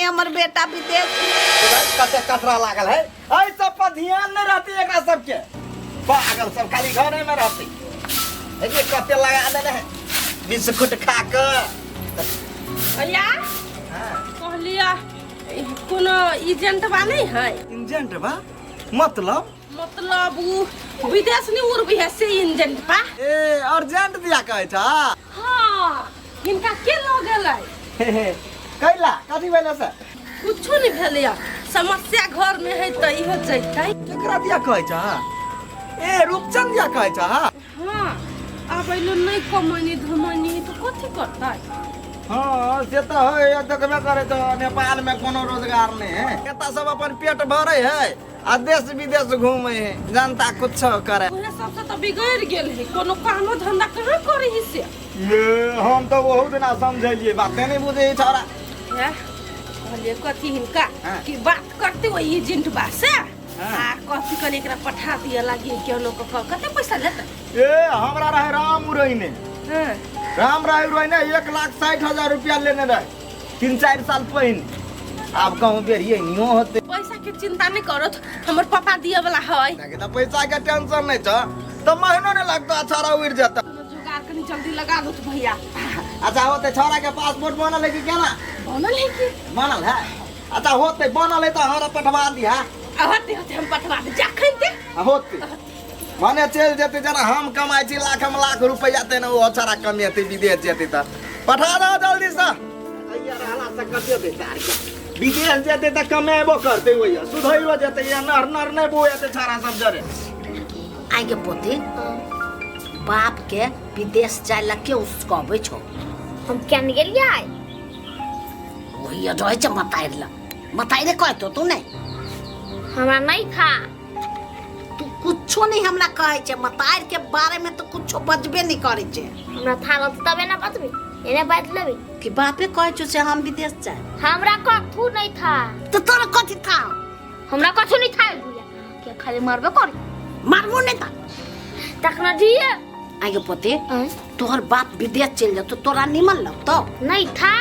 नहीं हमर बेटा विदेश कते कचरा लागल है एहि सब पर ध्यान नहीं रहती एकरा सबके पागल सब खाली घरे में रहती देखिए कते लगा देने है बिस्कुट खा के भैया हाँ, कहलिया कोनो एजेंट बा नहीं है एजेंट बा मतलब मतलब उ विदेश नहीं उड़बी है से एजेंट बा ए अर्जेंट दिया कहै छ हाँ हिनका के लऽ गेलै कैला कथी भेलै से कुछो नहीं भेलैया समस्या घर में है तऽ इहो जैतै केकरा दिया कहै छ ए रूपचंद दिया कहै छ हाँ आब अइलो नहीं कमैनी धमैनी तऽ कथी करतै हाँ से तऽ है देखबे करे तो नेपाल में कोनो रोजगार नहीं है एतऽ सब अपन पेट भरे है आ देश विदेश घूमे है जनता कुछ करे उहे सबसे तऽ बिगड़ि गेल है कोनो कामो धंधा कहाँ करै है से ये हम तऽ ओहू दिना समझेलिए बाते नहीं बुझे है छौड़ा हैं? कहलिए कथी हिनका हाँ। कि बात करते वही एजेंट बा से हाँ। आ कथी कनी एकरा पठा दिया लागी केहनो क कते पैसा लेतै ए हमरा रहे राम उरैने हाँ राम रहे उरैने 1,60,000 रुपया लेने रहे 3-4 साल पहिने आब कहूँ बेरिए नियो होते पैसा के चिंता नहीं करत हमर पापा दिए वाला है ताकि तऽ पैसा के टेंशन नहीं छ तऽ महीनो नहीं लगता छौड़ा उड़ि जेतै कोनो जुगाड़ कनी जल्दी लगा दो तो भैया अच्छा होते छौड़ा के पासपोर्ट बनल है कि केना बनल है कि बनल है अच्छा होते बनल है तऽ हमरा पठवा दिहा होते होते हम पठवा दे जखन ते होते भने चलि जेतै जेना हम कमाइ छी लाख हम लाख रुपैआ तेना ओ छौड़ा कमेतै विदेश जेतै तऽ पठा दहो जल्दीसँ अइया रहलासँ कते बेकार के विदेश जेतै तऽ कमेबो करतै ओइया सुधैरो जेतै या नर नर नहि बौएतै छौड़ा सब जरे आइ गे पोती बाप के विदेश जाय ला के उसकबै छौ हम केन गेलियै वही रहै छै मतारि लग मतारि कहतो तू नहि हमरा नहीं था तू कुछो नहीं हमरा कहै छै मतारि के बारे में तो कुछो बजबे नहीं करै छै हमरा था रहत तबे ना बतबी एने बात लेबी कि बापे कहै छौ से हम विदेश जाए हमरा कथू नहीं था तो तोरा कथी था हमरा कथू नहीं था भैया के खाली मारबे करी मारबो नहीं था तखना दिए आगे पोती तोहर बाप विदेश चलि जेतौ तोरा निमन लगतौ नहीं था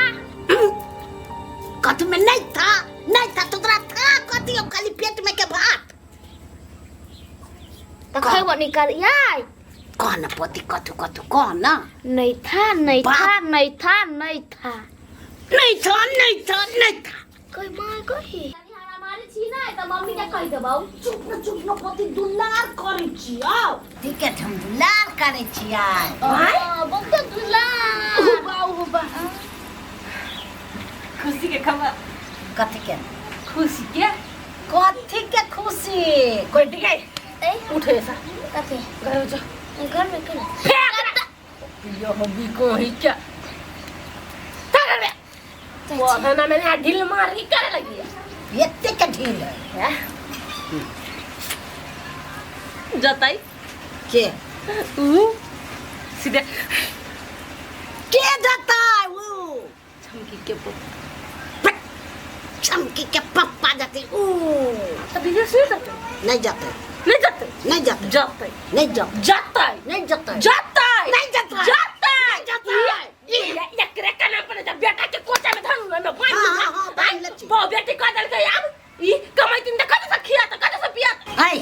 कथी में नहीं था नहीं था तो तोरा था कथी अब खाली पेट में के भात तो खैबो नहीं कर यार कह न पोती कथू कथू कह न नहीं था नहीं बाप। था नहीं था नहीं था नहीं था नहीं था नहीं था कोई मार कही हमरा मारे छी ना त मम्मी के कहि देबौ चुप न चुप न पोती दुलार करै छी आओ ठीक है हम दुलार करै छी आइ हां बहुत दुलार बाऊ बा खुशी के खबर कथी के खुशी के कथी के खुशी कोई ठीक है ए उठे ऐसा कथी घर में जाओ घर में केना फेंक यो हम भी को ही क्या ताकर में वो खाना मैंने यहाँ ढील मार के करे लगी है एते के ढील है हैं? जताई के ऊ सीधे के जता ऊ चमकी के पुत्र चमकी के पप्पा जाते ऊ तो विदेश नहीं जाते नहीं जाते नहीं जाते नहीं जाते जाते नहीं जाते जाते नहीं जाते जाते नहीं जाते। जाते नहीं जाते। ये एकरे का नाम पर बेटा के कोचा में धन में बांध हाँ, हाँ, हाँ, बांध ले छी। बहु बेटी कह देल के अब ई कमाई तीन त कते से खिया त कते से पिया है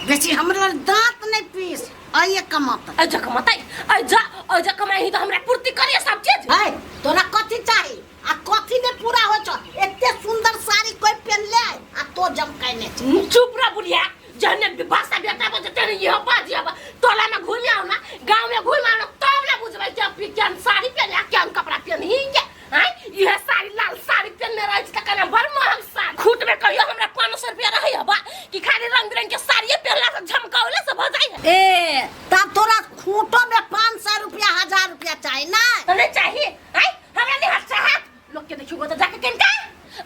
बेसी हमरा दांत नहीं पीस आइए कमाता अजा कमातै अजा अजा कमाई ही तो हमरा पूर्ति करिए सब चीज है तोरा कथी चाही आ कथी ने पूरा हो छौ एते सुंदर साड़ी कोई पहनले है आ तो जमकैने छी चुप रह बुढ़िया जहने भाषा बेटा बजे तेरे ये बाजी अब टोला में घूम आओ ना गांव में घूम आओ ना तब ना बुझबै कि अब क्या साड़ी पहने क्या कपड़ा पहनी के हैं यह साड़ी लाल साड़ी पहनने रहे छी त कना बड़ महंग साड़ी खूट में कहियो हमरा 500 रुपया रहे हबा कि खाली रंग बिरंग के साड़िए पहनला से झमकौले से भ जाई है ए तब तोरा खूंटो में 500 रुपया 1000 रुपया चाही ना तो नहीं चाहिए हैं हमरा नहीं हाथ चाहत लोग के देखियो तो जाके केनका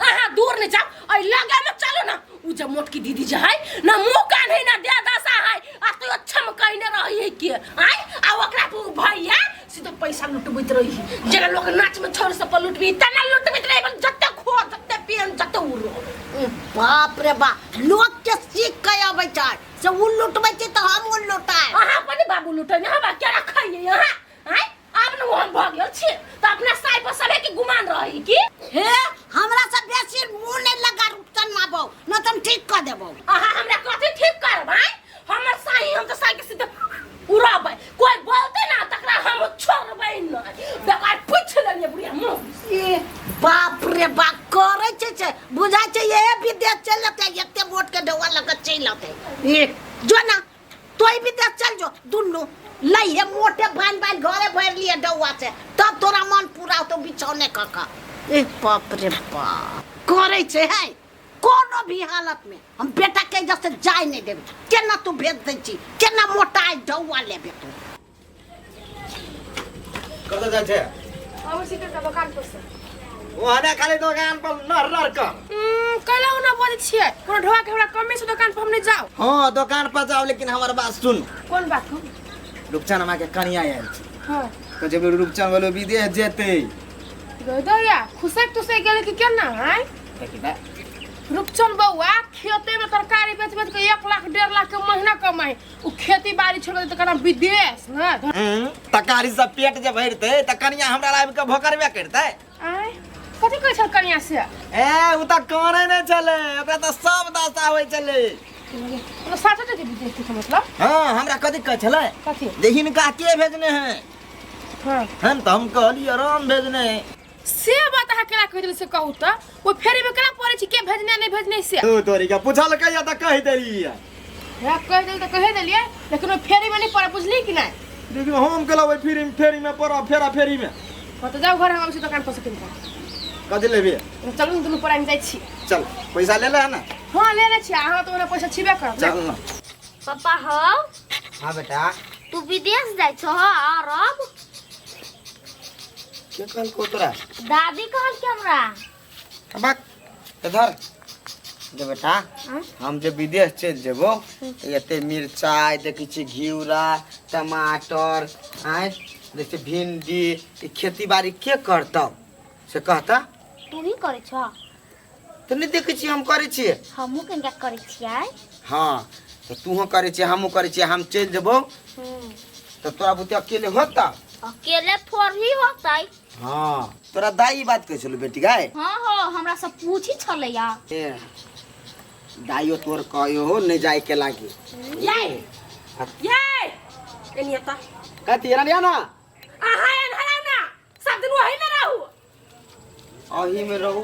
अहाँ दूर नहीं जाओ ऐ लगे में चलो ना उ जे मोटकी दीदी जे है ना मुंह कान है ना दे दशा है आ तो छमकैने रही है के आय आ ओकरा पर उ भैया सीधा पैसा लुटबैत रही है जेना लोग नाच में छोड़ सब पर लुटबी तना लुटबैत रही बस जते खो जते पियन जते उड़ो ए, बाप रे बाप लोग के सीख के अबै छै से उ लुटबै छै तऽ हम उ लुटाए अहाँ अपन बाबू लुटै ने हमरा केना खाइए अहाँ आय आब न हम भऽ गेल छी तऽ अपना साइ पर सभे के गुमान रही की हे हमरा से बेसी ए जो ना तोय विदेश चल जो दुनू लइहे मोटे बान्हि बान्हि घरे भरि लिए डौआ से तब तोरा मन पूरा होतो बिछौने कऽ कऽ। ए बाप रे बाप करै छै है कोनो भी हालत में हम बेटा के जैसे जाय नहीं देबै। केना तू भेज दै छी केना मोटा डौआ लेबे तू? कतऽ जाइ छै? अबै छी कनिका दोकान पर से। ओहने खाली दोकान पर नर नर कर। कैला ओना बजै छियै? कोनो ढोआ के हमरा कमे छै दोकान पर हम नहि जाउ। हाँ दोकान पर जाउ लेकिन हमर बात सुन। कोन बात? रूपचन हमरा के कनिया आयल छै। हाँ तऽ जब रूपचन बोलो विदेश जेतै। गई दैया खुसक तुसक गेलै कि केना है? देखी तऽ रूपचन बौआ खेते में तरकारी बेच बेच के 1 लाख 1.5 लाख के महीना कमाई। उ खेती बाड़ी छोड़ देते कना विदेश ना। तरकारी सब पेट जे भरतै तऽ कनिया हमरा आबि के भोकरबे करतै। आय कथि कहै छल कनिया से? ए उ तऽ कानै नै छलै ओकरा तऽ सब दशा होइ छलै। ओ साथे जेतै विदेश के मतलब? हाँ हमरा कथि कहै छलै? कथि? जे हिनका के भेजने है? हाँ हम तऽ हम कहलियै राम भेजने है। से बात अहाँ केना कहि देली से कहू तऽ? ओ फेरी में केना पड़ै छी के भेजने नहीं भेजने से? तू तोरी के पूछलकै या तऽ कहि देलियै। हे कहि देली तऽ कहि देलियै लेकिन ओ फेरी में नहीं पड़े बुझली कि नहीं? देखियौ हम केला ओहि फेरी फेरी में पड़ब फेरा फेरी में। हाँ तऽ जाउ घर हम आबै छी दोकान पर से किनका। कथी लेबे? चलू ने दुनू प्राणी जाइ छी। चल पैसा ले ले ना। हाँ ले ले छी अहाँ तऽ ओना पैसा छिबे करब। चल ना। पापा हौ। हाँ बेटा। तू विदेश जाइ छह अरब? के कहलको तोरा? दादी कहलकै हमरा। बक इधर जे बेटा हम जे विदेश चलि जेबो एते मिरचाइ देखै छी घिउरा टमाटर आँय देखै छी भिंडी ई खेती बाड़ी के करतौ से कहता? तू ही करै छह। तऽ नहि देखै छी हम करै छियै। हमहूँ कनिका करै छियै। हाँ तऽ तूहो करै छियै हमहूँ करै छियै। हम चलि जेबौ तऽ तोरा बुते अकेले होता? अकेले थोड़ी होतै। हाँ तोरा दाई बात कहै छलौ बेटी गाय? हाँ हाँ हमरा सब पूछी छलैया। ए दाइयो तोर कहियो हो नहीं जाय के लागी। ये ये एनी आता कथी एना ना? अहाँ एन हराउ ना सब दिन वही में रहू। अही में रहू।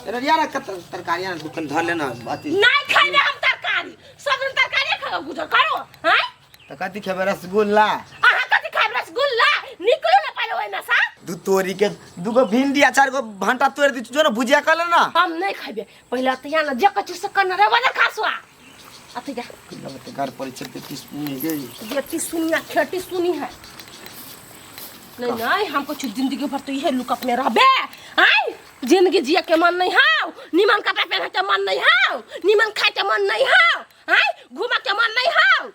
एना ना कत तरकारी ना दुकान धर लेना अथी। नहीं खाइबे हम तरकारी सब दिन तरकारी खा गुजर करो। हैं त कथी खेबै रसगुल्ला? अहाँ कथी खाइब रसगुल्ला? निकलू ना पहिले ओहिमे से। दू तोरी के दूगो भिंडी आ 4 गो भांटा तोड़ दी जो ना भुजिया कर लेना। हम नहीं खाइबे पहिले त यहाँ ना जे कछु से करना रे वजन खासुआ अथी जा। लगत घर पर छै बेटी सुनी गई। बेटी सुनी आ खेती सुनी है। नहीं नहीं हम कुछ जिंदगी भर तो यही लुकअप में रहबे। आय जिंदगी जिए के मन नहीं हाव निमन कपड़ा पहने के मन नहीं हाव निमन खाए के मन नहीं हाव आय घूमे के मन नहीं हाव।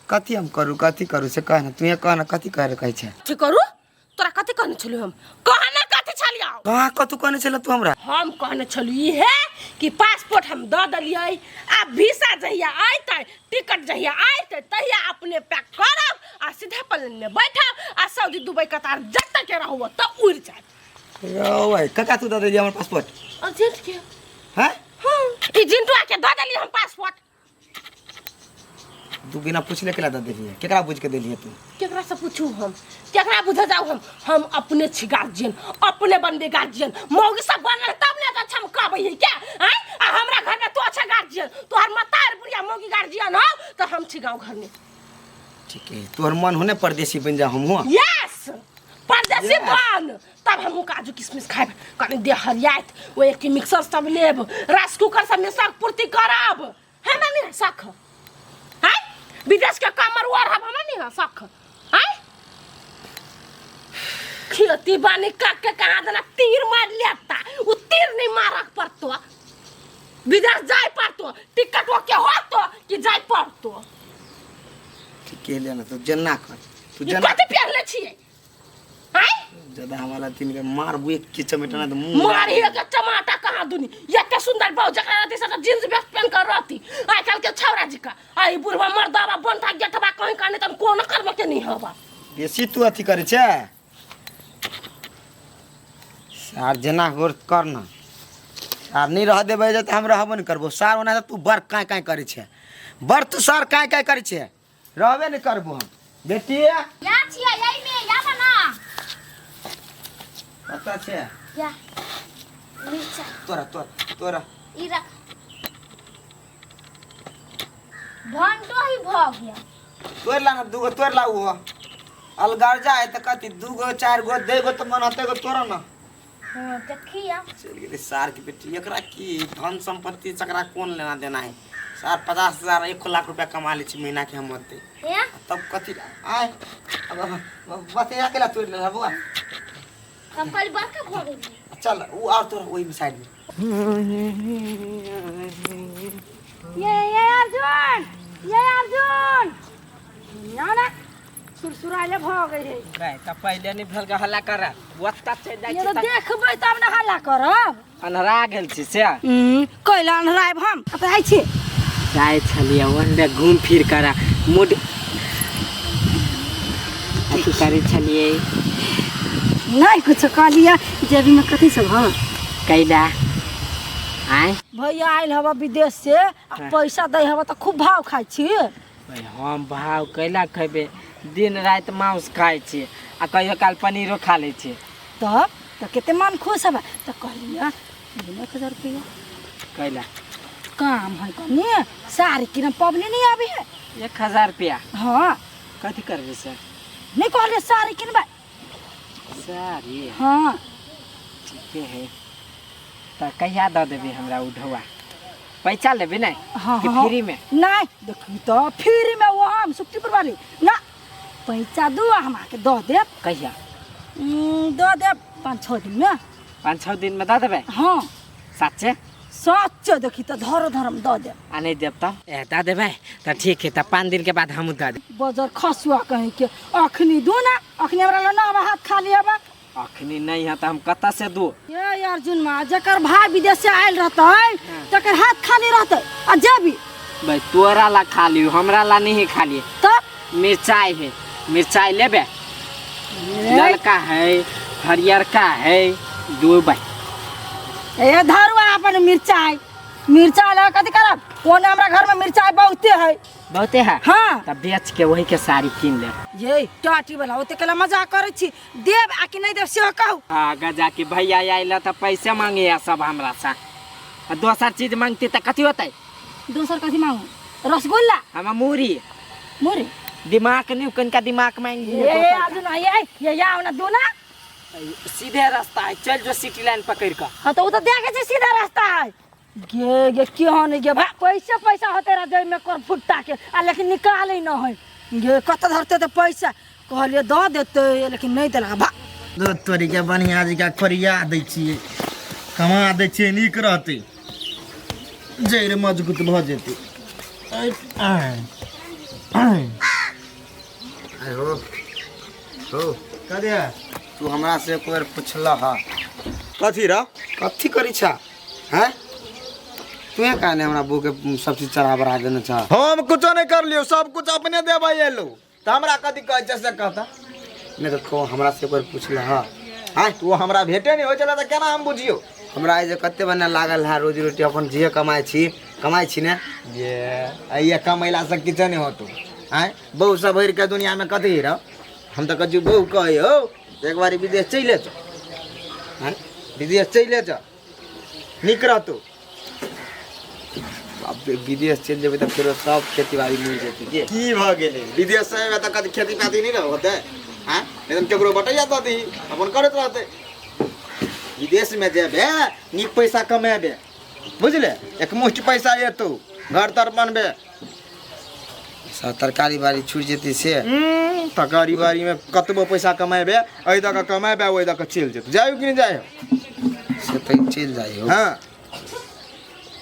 कथी हम करू कथी करू से कह ना तू कह ना कथी करे कहै छै? कथी करू? तोरा कथी कहने छलु हम? कहने कथी छलियौ? कहाँ कथू कहने छल तू हमरा? हम कहने छलु इहे कि पासपोर्ट हम दऽ देलियै आ वीसा जहिया अयतै टिकट जहिया अयतै तहिया अपने पैक करब आ सीधा प्लेन में बैठब आ सऊदी दुबई कतार जतऽ के रहू ओतऽ उड़ि जायब। रौ कका तू दऽ देलियै हमर पासपोर्ट? अर्जेंट के। हैं? हाँ ई जिंटुआ के दऽ देलियै हम पासपोर्ट। तू बिना पूछले केला दऽ देलियै? केकरा बुझि के देलियै तू? केकरा से पूछू हम? केकरा बुझ जाऊ हम? हम अपने छी गार्जियन अपने बनबे गार्जियन। मौगी सब बनल तब ने तऽ चमकाबै है क्या? आँय आ हमरा घर में तू अच्छा गार्जियन तोहर मतार बुढ़िया मौगी गार्जियन हो तऽ हम छी गाँव घर में। ठीक है तोहर मन हो ने परदेसी बन जा हम हुआ? यस परदेसी बन तब हम काजू किशमिश खायब कनि देह हरियात ओ एक मिक्सर सब लेब राइस कुकर सब में सब पूर्ति करब। हमरा नहीं सख हैं विदेश के कमर ओढ़ब हमरा नहीं है सख हैं खेती बानी काट के कहाँ देना तीर मार लेता उ तीर नहीं मारक पड़तो विदेश जाय पड़तो टिकट ओके होतो कि जाय पड़तो। ठीक है लेना तू जन्ना कर तू जन्ना। कथी पहनले छियै? हैं ज्यादा हमारा तीन के मारबू एक के चमेटा ना तो मुंह मारी के टमाटर कहाँ दुनी एते सुंदर बहु जकरा रहती से जींस बेस्ट पहन कर रहती आइ काल्हि के छौड़ा जी का आई बुढ़वा मर्दावा बंठा गेठवा कहीं कहीं तन कोनो कर्म के नहीं हवा। बेसी तू अथी करै छै सार जेना गोर कर ना सार नहीं रह देबै जे तऽ हम रहबो नहीं करबो सार ओना तऽ तू बड़ काँय काँय करै छै बड़ तू सार काँय काँय करै छै रहबे नहीं करबो हम। बेटी या छियै एहि में या बना कतऽ छै? या मिर्चा तोरा तोरा तोरा ई रख। भंटो ही भ गया। तोड़ ला ना, दूगो तोड़ ला। उहो अलगर्जा है त कथी दूगो चार गो देगो त मन हते गो तोड़ ना। हां देखिया चल गेलै सार की बेटी। एकरा की धन संपत्ति चकरा कोन लेना देना है। सार 50,000 1 लाख रुपया कमा लै छी महीना के हम होते हैं तब कथी आय। अब बस यहाँ के ला तोड़ ले बुआ। हम कल बड़का भ गेल। चल उ और तोड़ ओही में साइड में। ये अर्जुन, ये अर्जुन ना ना सुरसुराइले भ गई है। नहीं त पहिले नहीं भेल हल्ला कर ओत्ता चलि जाइ ये छी तो त देखबै तब ना हल्ला करब। अन्हरा गेल छी से कैला अन्हरायब हम कतऽ जाइ छी? जाइ छलियै ओन्ने घूम फिर कर मूड अथी करै छलियै। नहीं कुछ कहलियै जेबी में कथी सब हँ? कैला आय भैया आयल हवा विदेश से आ पैसा दै हवा तऽ खूब भाव खाइ छी। हम भाव कैला खेबै? दिन राति मांस खाइ छी आ कहियो काल पनीरो खा लै छी। तब तऽ कते मन खुश हवा। तऽ कहलियै 1000 रुपया कैला काम है कनी साड़ी किनम पबनी नहीं आबी है। 1000 रुपया? हाँ। कथी करबै से? नहीं कहलियै साड़ी किनबै। साड़ी? हाँ। ठीके है। तऽ कहिया दऽ देबै हमरा उ ढौआ? पैसा लेबै नहीं? हाँ कि हाँ। फ्री में? नहीं देखी तो फ्री में वो हम सुक्तिपुर वाली ना पैसा दू हम आके दऽ देब। कहिया? दऽ देब 5-6 दिन में। 5-6 दिन में दऽ देबै? हाँ। साचे? सच देखी तो धरो धरम दऽ देब। आ नहीं देब तब? ए दऽ देबै तऽ ठीक है। तऽ 5 दिन के बाद हमहूँ दऽ देब। बजर खसुआ कहीं के अखनी दू ना, अखनी हमरा लग ना हाथ खाली हबा। अखनी नहीं है तो हम कतऽ से दू? ये अर्जुन माँ जकर भाई विदेश से आयल रहतै तकर हाथ खाली रहतै आ जेबी भाई तोरा ला खाली हमरा ला नहीं खाली। तब मिर्चाई है, मिर्चाई लेबे? ललका है हरियरका है दू भाई। ए धरुआ अपन मिर्चाई, मिर्चाई लगा कथी करब? कोन हमरा घर में मिर्चाई बहुते है। बहुते है? हाँ। तब बेच के वही के साड़ी किन ले। ये टाटी वाला ओते केला मजाक करै छी। देब आ कि नहीं देब से कहू। आगा जाके भैया आइला त पैसे मांगे या सब हमरा से। आ दोसर चीज मांगती त कथी होतै? दोसर कथी मांगू? रसगुल्ला। हम मूरी। मूरी? दिमाग नहीं कनका दिमाग मांगी। ए अर्जुन ये ये आओ ना दू ना। सीधे रास्ता है, चल जो सिटी लाइन पकड़ के। हाँ तो उ तो देखे छी सीधा रास्ता है। गे गे क्यों नहीं गे भाई पैसा पैसा होते रह जाए में कर फुट्टा के आ लेकिन निकाले न है। गे कत धरते तो पैसा कहलिए दऽ देते लेकिन नहीं देलक भा। दूध तोरी के बढ़िया जकाँ खोरिया दै छियै, कमा दै छियै, नीक रहतै, जड़ि मजबूत भऽ जेतै। आइ हो हो कथी है? तू हमरा से एक बेर पुछलह हा। कथी रह? कथी करै छा हैं? तू काहे हमरा बो के सब चीज चढ़ा बढ़ा देने छा? हम कुछो नहीं कर लियो, सब कुछ अपने देबै एलो त हमरा कथी कहै छै से कहता। नहीं तो को हमरा से एक बेर पुछलह हा। आय तू हमरा भेटे नहीं होइ छला त केना हम बुझियो? हमरा जे कते बना लागल है रोजी रोटी अपन जे कमाइ छी ने। ये आइया कमैला से किछो नहीं होतो। आय बहु सब भरि के दुनिया में कथी रह? हम तो कछु बहु कहै हो एक बारी विदेश चलि जो। आय विदेश चलि जो, नीक रहतो। अब विदेश चलि जेबै तऽ फेरो सब खेती बाड़ी मिल जेतै। के की भऽ गेलै? विदेश से एबै तऽ कथी खेती पाती नहीं रह होतै? आय एकदम केकरो बटैया दऽ दही अपन करैत रहतै। विदेश में जेबे नीक पैसा कमेबे, बुझले? एक मुष्ट पैसा एतौ, घर तर बनबे। सब तरकारी बाड़ी छूटि जेतै से। तरकारी बाड़ी में कतबो पैसा कमेबे एहि दऽ कऽ कमेबे ओहि दऽ कऽ चलि जेतौ। जाइयो कि नहि जाइ? से तऽ चलि जाइ हो। हाँ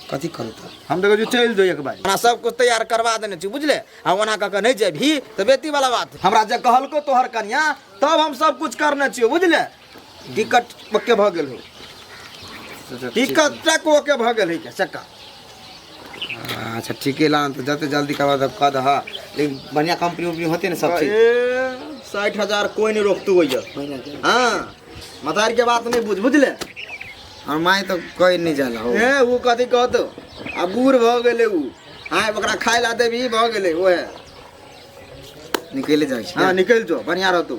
कथी करू तऽ? हम तऽ कहै चलि जो एक बार। हमरा सब कुछ तैयार करवा देने छी, बुझले? आ ओना कऽ कऽ नहि जेबही तऽ बेटी वाला बात। हमरा जे कहलको तोहर कनिया तब हम सब कुछ करने छियौ, बुझले? टिकट ओके भऽ गेल हो, टिकट तक ओके भऽ गेल है चक्का। अच्छा ठीके लान तऽ जते जल्दी करबा तब कऽ दह, लेकिन बढ़िया कंपनी उम्पनी होते ने सब चीज। 60,000 कोई नहीं रोकतू भैया। हाँ मतारी के बात नहीं बुझ, बुझले? हमर माय तऽ कहि नहीं जाला हो। ए उ कथी कहतो? आ बूढ़ भऽ गेलै उ। हाँ ओकरा खाय ला देबही भऽ गेलै ओहे। निकलि जाइ छै। हाँ निकलि जो, बढ़िया रहतौ,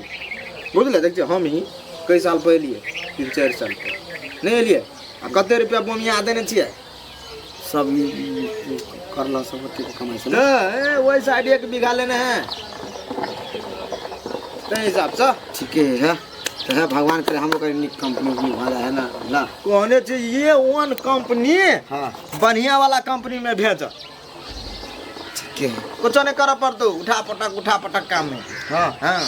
बुझले? देख हम ही कई साल पहिले 3-4 साल पहिले नहीं एलियै आ कते रुपया बोमिया देने छियै? सब करला सब ओते कमाइ छै ना ए वही साइड एक बीघा लेने हैं ते हिसाब से। ठीके है तो है भगवान करे हमरो करे नीक कंपनी उम्पनी भऽ जाए है ना ना। कहने छै ये वन कंपनी। हाँ बढ़िया वाला कंपनी में भेज। ठीके है कुछ नहीं करे पड़तो, उठा पटक काम में। हाँ हाँ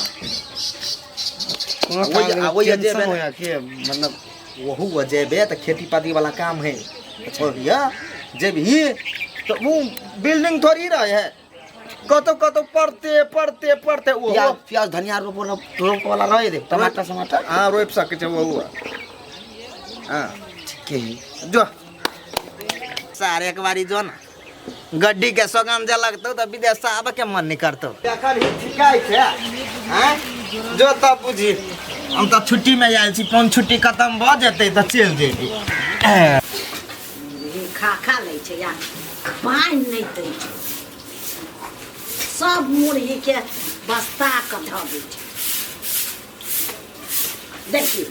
कोनो वही- काम वही टेंशन जेबे होया के मतलब वहू जेबे तो खेती पाती वाला काम है छोड़िया जेबही तो वो बिल्डिंग थोड़ी रहे है, कतो कतो पढ़ते पढ़ते पढ़ते वो प्याज प्याज धनिया रोप रोप वाला रहे दे टमाटर समाटर। हाँ रोप सके छै वो। हाँ ठीके है जो सारे एक बारी जो ना गड्डी के सगन जे लगतो तो विदेश से आबे के मन नहीं करतो। एखन ही ठिकाइ छै हैं जो तब बुझी हम तो छुट्टी में आयल छी, कोन छुट्टी खत्म भ जेतै त चलि जेबी। खा खा लै छै या पानि नहि दै छै, सब मुरही के बस्ता के धऽ दै छै। देखियौ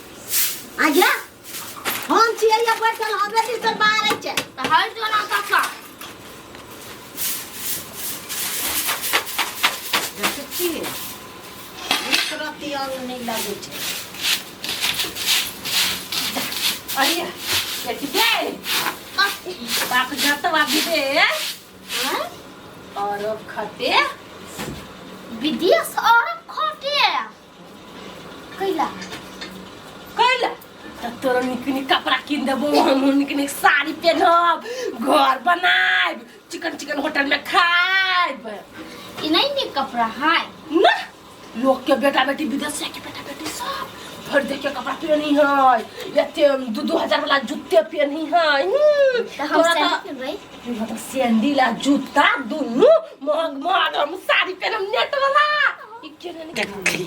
आज्ञा हम छियै या बैठल हमरे दिसन बाहर छै तऽ हटि जो ना काका। देखै छियै एक रत्ती अंग नहि लगै छै। अरे बेटी गे बाप जतवा विदेश और अब खटे विदेश और खटे कैला कैला त तोरा निक निक कपड़ा किन देबो, हम निक निक साड़ी पहनब, घर बनायब, चिकन चिकन होटल में खायब। ई नहीं निक कपड़ा है ना लोग के बेटा बेटी विदेश के बेटा बेटी सब भर देख के कपड़ा पहनी है, एते 2-2 हजार वाला जूते पहनी है। त हम तोरा सैंडल त पहनबै। मतलब सैंडल आ जूता दुनू महग महग, हम साड़ी पहनब नेट वाला। ई केना निक देखी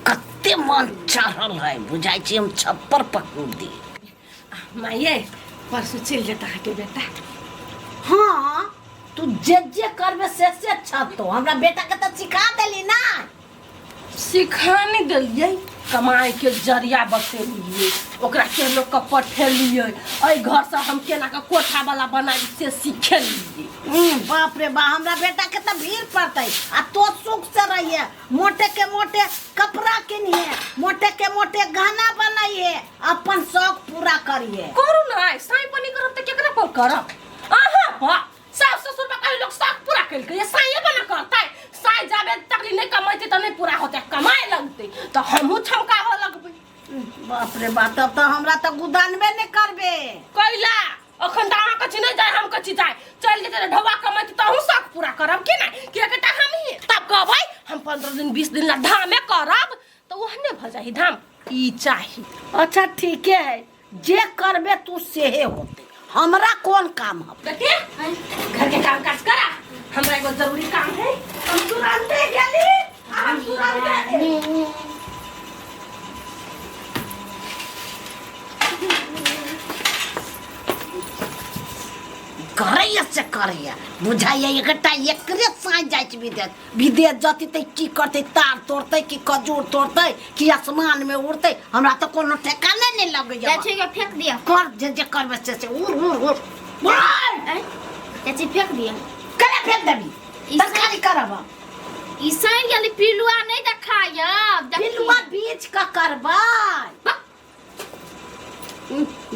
कते मन चढ़ल है, बुझाइ छै हम छप्पर पकड़ दी। माये परसू चलि जेता अहाँके बेटा। हाँ तू जे जे करबे से से छतो, हमरा बेटा के तऽ सिखा देली ना। सिखा नहीं देलियै, कमाई के जरिया बतेलियै, ओकरा के लोग के पठेलियै, एहि घर से हम केना के कोठा वाला बनाई से सिखेलियै। बाप रे बा हमरा बेटा के तऽ भीड़ पड़तै आ तो सुख से रहिए, मोटे के मोटे कपड़ा किनिए, मोटे के मोटे गहना बनाइए, अपन शौक पूरा करिए। करू ना साई पनी करब तऽ केकरा पर करब? अहाँ पर सास ससुर पर कहीं लोग शौक पूरा केलकै, ये साइए बना करतै। साई जाबे तक नहीं कमैतै तऽ नहीं पूरा होतै, कमाए लगतै तऽ हमहूँ छमकाबऽ लगबै। बाप रे बाप तब तऽ हमरा तऽ गुदानबे नहि करबे। कैला अखन तऽ अहाँ कछि नहीं जाय, हम कछि जाय, चलि जेतै तऽ ढौआ कमैतै तऽ अहूँ शौक पूरा करब कि नहि? कि एकटा हमही तब कहबै हम 15 दिन 20 दिन ला धामे करब तऽ ओहने भऽ जाइ धाम। ई चाही। अच्छा ठीके है, जे करबे तू सेहे होते, हमरा कोन काम है? बेटी घर के काम काज करा, हमरा एगो जरूरी काम है। हम तुरंते गेली, हम तुरंते। करैया से करैया बुझाइया एकटा एकरे साँझ जाइ छै विदेश। विदेश जतै तऽ की करतै, तार तोड़तै कि खजूर तोड़तै कि आसमान में उड़तै, हमरा तऽ कोनो ठेकाने नहि लगैया। चाची के फेंक दिया। कर जे जे करबै से से उड़ उड़ उड़। चाची फेंक दिया। केना फेंक देबी? तरकारी करब। ई सड़ गेलै पिलुआ नहीं देखायब। पिलुआ बीछ के करबै।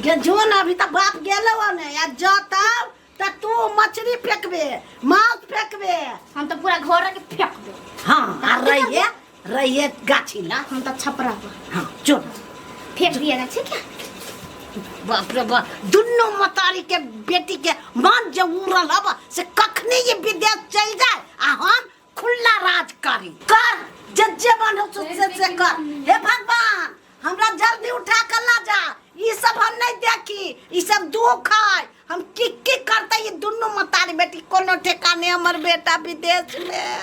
गे जो ना अभी तक बाप गेलो ने या जतब त तू मछली फेंकबे, मांस फेंकबे। हम तो पूरा घर के फेंकबे। हाँ आ रहिए रहिए गाछी ला, हम तो छपरा पर। हाँ चल फेंक दिया गाछी क्या? बाप रे बाप दुनू मतारी के बेटी के मन जे उड़ल हब से कखनी ये विदेश चल जाए आ हम खुला राज करी। कर जे जे मन हो से से कर। हे भगवान हमरा जल्दी उठा कर ला जा, ई सब हम नहीं देखी, ई सब दुख है। हम की की करते ये दुनू मतारी बेटी, कोनो ठेकाने हमर बेटा विदेश में।